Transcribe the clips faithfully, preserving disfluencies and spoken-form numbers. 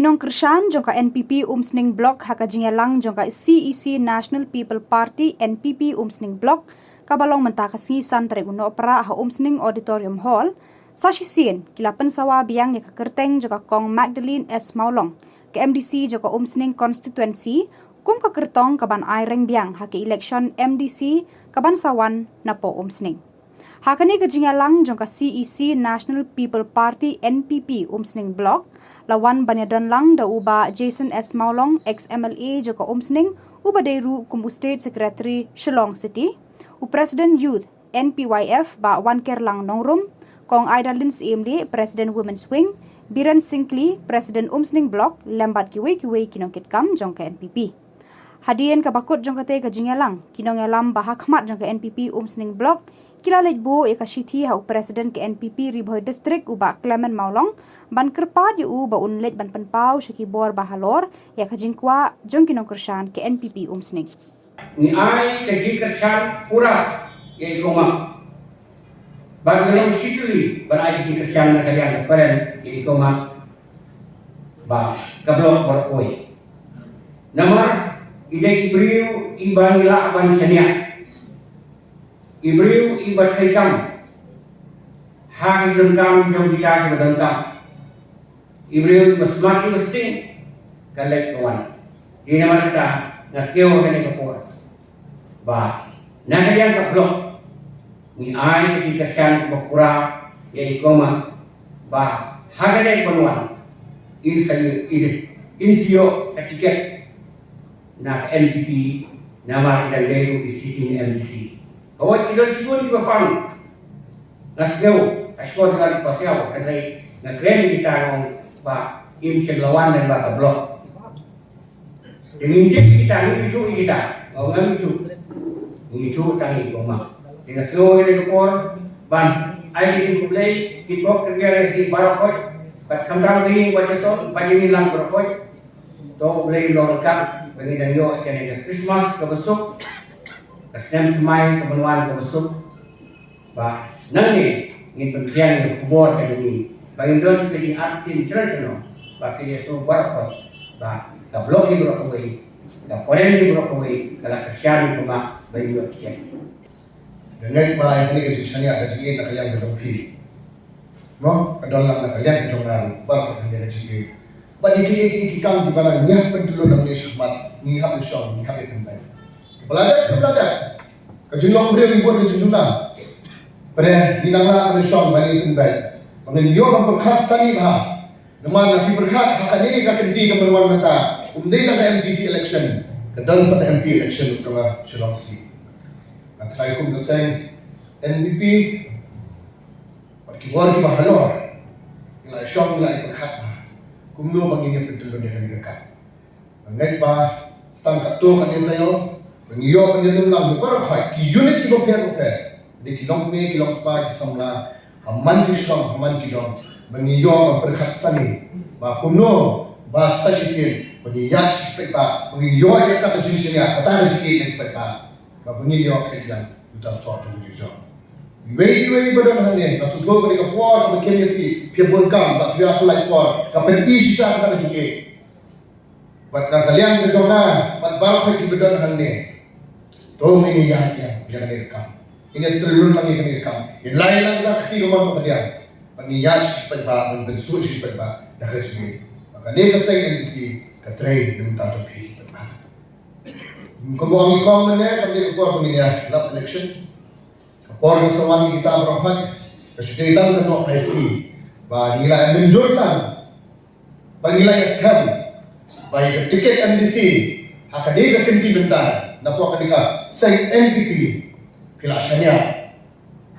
Nongkyrshan jong ka N P P Umsning Block ha ka jingïalang jong ka C E C National People Party N P P Umsning Block kaba long mynta ka sngi san tarik u Nohprah ha Umsning Auditorium Hall, sa shisien ki la pynsawa biang ïa ka kyrteng jong ka Kong Magdalene S Mawlong, ka M D C jong ka Umsning Constituency, kum ka kyrtong kaban ai reng biang ha ka election M D C kaban sa wan napoh Umsning. Ha kane ka jingïalang jong ka C E C National People Party N P P Umsning Block, la wan ban ïadon lang da u Bah Jason S Mawlong, ex M L A jong ka Umsning, uba dei ruh kum u State Secretary Shillong City, u President Youth N P Y F Bah Wankerlang Nongrum, Kong Aidalin Syiem President Women's Wing, Biren Syngkli, President Umsning Block, lem bad kiwei kiwei ki nongkitkam jong ka N P P. Hadien kaba kut jong kata ka jingïalang, ki nongïalam ba ha khmat jong ka N P P Umsning Block ki la leit buh ïa ka shithi ha u President ka N P P Ri Bhoi District u Bah Clement Mawlong, ban kyrpad ïa u ba un leit ban pynpaw sha ki bor ba halor ïa ka jingkwah jong ki nongkyrshan ka N P P Umsning. Ngi ai ka jingkyrshan pura ïa i Kong Mak. Bad ngi long shitylli ban ai ka jingkyrshan na ka liang ka phareng ïa i Kong Mak ba ka block baroh kawei. Namar i dei i briew iba ngi lah ban shaniah. I briew iba treikam ha ki jingkam jong kita kiba donkam. I briew iba smat iba sting, ka leit ka wan. Dei namar kata nga sngew ha kane ka por ba na ka liang ka block ngi ai ka jingkyrshan kaba pura ïa i Kong Mak ba ha kane ka ban wan in sa ïoh, in, in sa ïoh ka tiket na ka N P P, namar i dang dei ruh i sitting M D C. Hooid, ki don shibun kiba pang. Nga sngew, ha shkor jong nga ki pasiaw, hynrei nga kren ïa kita, nga ong ba kim shym la wan lyngba ka block. Te ngim tip ïa kita, ngim ithuh ïa kita. Nga ong ngim ithuh. Ngim ithuh tang ïa i Kong Mak. Te nga sngew ïa kane ka por ban ai ka jingkhublei, ki bok ki biang, ki baroh khoit, bad khamtam ka ïing bad ka sor, bad ïa ngi lang baroh khoit. To U Blei un long ryngkat ba ngin nang ïoh ïa kane ka Christmas kaba suk, ka snem thymmai ka ban wan kaba suk. Ba nangne ngin pynbiang ïa ka khubor ka jong ngi ba ngin don ka jingïaid shano shano, ba ki ïa sngewbha baroh ba ka block hi baroh kawei, ka phareng hi baroh kawei ka la kyrshan ïa ka Kong Mak ba ngin ïoh tiket. Nga ngeit ba ïa kane ka jingshaniah ka jingïeit na ka liang ka jong phi. Mo, ka don lang na ka liang ka jong nga ruh baroh kane ka jingïeit. Bad ïa ki, ïa ki, ïa ki kam kiba la ngiah pyntyllun na ka bynta shakhmat, ngi hap ïa shong, ngi hap ïa pynbeit. Kiba la dep, kiba la dep. Ka jinglong briew ngi bun ka jingduna. Pynbeit, ngi nang lah ban ïa shong ban ïa pynbeit. Ba ngin ïoh ban pyrkhat sani bha. Namar nga pyrkhat ha kane ka kynti ka ban wan mynta, um dei tang ka M D C election, ka don sa ka M P election jong ka Shillong City. Nga tharai kum ka seng N P P bad ki bor kiba halor, ngi la shong, ngi la pyrkhat bha kumno ba ngin ïa pyntyllun ïa kane ka kam. Nga ngeit ba tang katto katne taïew ba ngi ïoh ban ïalum lang ïa baroh ki unit kiba pher bapher, dei ki longkmie, ki longkpa, ki samla, ha man ki shnong, ha man ki dong, ba ngi ïoh ban pyrkhat sani ba kumno ba sa shisien ba ngi ïaid shi paidbah, ba ngi ïoh ïa kata ka jingshaniah, kata ka jingïeit na ki paidbah, ba ngin ïoh ïa ka liang uta u soh jong ka jong. Iwei iwei ba don hangne, nga sngewthuh ba dei ka por kaba khem ïa phi, phi ïa bun kam, bad phi ïa pynlait por, ka pyni shisha kata ka jingïeit. Bad na ka liang ka jong nga bad baroh kiba don hangne, to ngin ïa ïaid ïa kane ka kam, ngin ïa tyllun lang ïa kane ka kam, ïa lai lang da ka kti ka mon ka diang, bad ngin ïaid shi paidbah, bad ngin pynsuk shi paidbah da ka jingïeit. Bad kane ka seng N P P ka trei na ka bynta jong phi paidbah. Kumba ong i Kong mynne, ka dei ka por ba ngin ïa lap election. Ka por ka sa wan ïa kita baroh, ka shu dei tang ka nohphai sngi ba ngi la mynjur tang, ba ngi la ïa skhem ba ïa ka tiket M D C ha kane ka kynti mynta, na pdeng kane ka seng N P P, phi la shaniah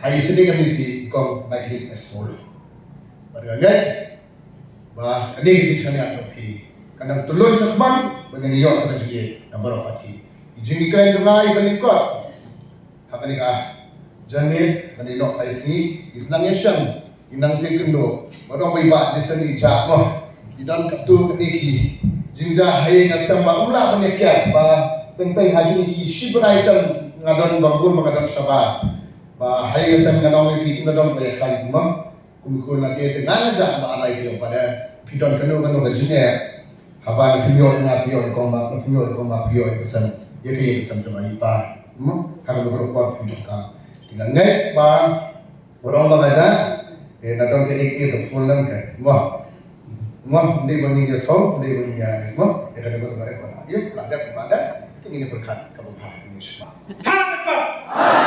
ha i sitting M D C, i Kong Magdalene S Mawlong. Bad nga ngeit ba kane ka jingshaniah jong phi kan nang tyllun shakhmat, ba ngin ïoh ka jingïeit na baroh kawei. I jingkren jong nga i ba lyngkot ha kane ka janmiet, kane ka nohphai sngi, i sdang ïashem, i nang sngewthuh kynduh. Bad ong ba i Bah Jason i jah mo. Ki don katto katne ki jingjah, ha ïing ha sem ba um lah ban ïa kiar, ba teng teng ha kine ki shibun item nga don ba bun ba nga don shabar. Ba ha ïing ha sem nga ong ïa ki, kum nga don ba ïa khlaiñ kumno. Kum khun lade te nga nga jah ba alai te, ba da phi don kano kano ka jingeh, Haba na pynïoh na pynïoh kong ma na pynïoh kong ma pynïoh ka sem. Ïa ka ïa ka sem jong i pa. Mo ha ka rukom pynïoh ka. Ki la ngeit ba Ba ong ba nga ja, eh, na don ka ek ek ka full name ka. Mo. Mo, ndi ba ni ya thong, ndi ba ni ya, mo, ya ka ba ba ba. Yo, la dep ba dep. Ti ni pyrkhat ka ba ba ni shu. Ha ba.